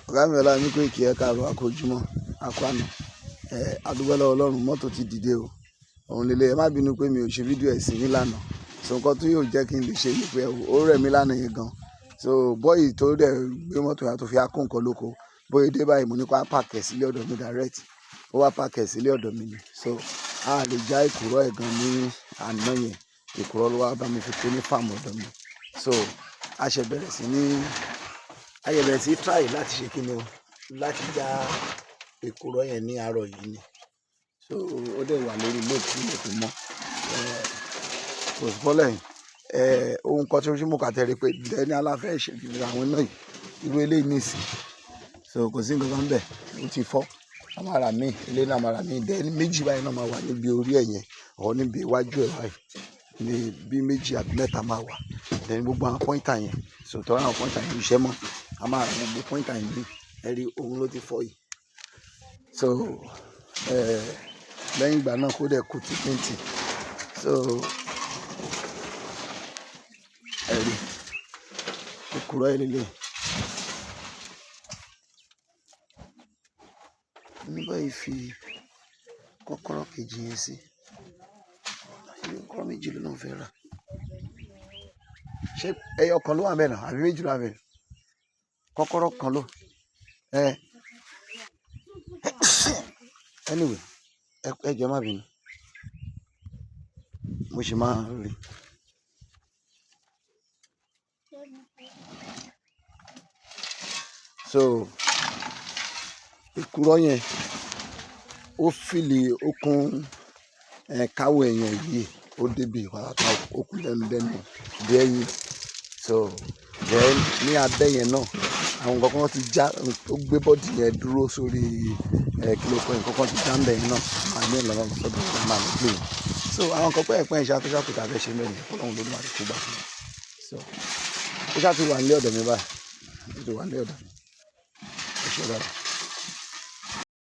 Ọ̀gá mi Ọláyẹmí Kóìkì, ẹ káàárọ̀, a kú ojúmọ́, a kú àná. A dúpẹ́ lọ́wọ́ Ọlọ́run, mọ́tò ti dìde o. Òun lélẹ̀, ẹ má bínú pé mi ò ṣe fídíò ẹ̀ sí nílànà. So nǹkan tí yóò jẹ́ kí n lè ṣe ni pé ó rẹ̀ mí lánàá yẹn gan. So boy tó dẹ̀ gbé mọ́tò yẹn tó fi á kó nǹkan lóko. Bóyá dé báyìí mo ní kó wá park ẹ̀ sílé ọ̀dọ̀ mi direct. Ó wá park ẹ̀ sílé ọ̀dọ̀ mi ni. So a lè já èkùrọ́ ẹ̀ gan ní àná yẹn. Èkùrọ́ ló wá bá mi fi kó ní farm ọ̀dọ̀ mi. So a ṣe bẹ̀rẹ̀ sí ní, a ṣe bẹ̀rẹ̀ sí try láti ṣe kíni o, láti já èkùrọ́ yẹn ní àárọ̀ yìí ni. So ó dẹ̀ wà lórí load tí ilẹ̀ fi mọ́. Kò sí problem. Ohun kan tí mo kà tẹ̀lé pé ẹni aláfẹ́ ṣe àwọn iná yìí, irú eléyìí nísìnyí. So kò sí nǹkan kan bẹ́ẹ̀, ó ti fọ́. A máa rà mí, eléyìí náà máa rà mí. Then méjì báyìí náà máa wà níbi orí ẹ̀ yẹn or níbi iwájú ẹ̀ báyìí. Ní bí méjì àbí mẹ́ta máa wà. Then gbogbo àwọn pointer yẹn, so torí àwọn pointer yẹn ò ṣiṣẹ́ mọ́. A máa ra gbogbo pointer yẹn mí. Ẹ rí ohun ló ti fọ́ yìí. So, lẹ́yìn ìgbà náà kó dẹ̀ kú ti painting. So, ẹ rí èkùrọ́ ẹ lélẹ̀. Ní báyìí fi kọ́kọ́rọ́ kejì yẹn sí. Ṣé kọ́kọ́rọ́ méjì ló náà fẹ́ rà? Ṣé ẹyọ kan ló wà níbẹ̀ náà àbí méjì ló wà níbẹ̀? Kọ́kọ́rọ́ kan ló. Ẹ. Anyway, ẹ jọ̀ọ́ ẹ má bínú. Mo sì máa rí. So èkùrọ́ yẹn ó fìlì okùn, káwọ̀ ẹ̀yàn yìí ó débi ìpàtà ó kú lẹ́nu lẹ́nu dé ẹ̀yìn. So then ní abẹ́ yẹn náà àwọn nǹkan kan ti já, ó gbé body yẹn dúró sórí, kí ló kọ ẹ̀, nǹkan kan ti já ńbẹ̀ yẹn náà. Màá ní ìlọ́wọ́ sọ́dọ̀ ọ̀gá máa lọ gbé. So àwọn nǹkan pẹ́ẹ̀pẹ́ẹ̀ ṣá tó ṣàkóso àfẹ́ ṣe mẹ́rin, Ọlọ́run ló máa kó gbà fún mi. So ó ṣá ti wà nílé ọ̀dọ̀ mi báyìí. Ó ti wà nílé ọ̀dọ̀ mi. Ẹ ṣé dáadáa.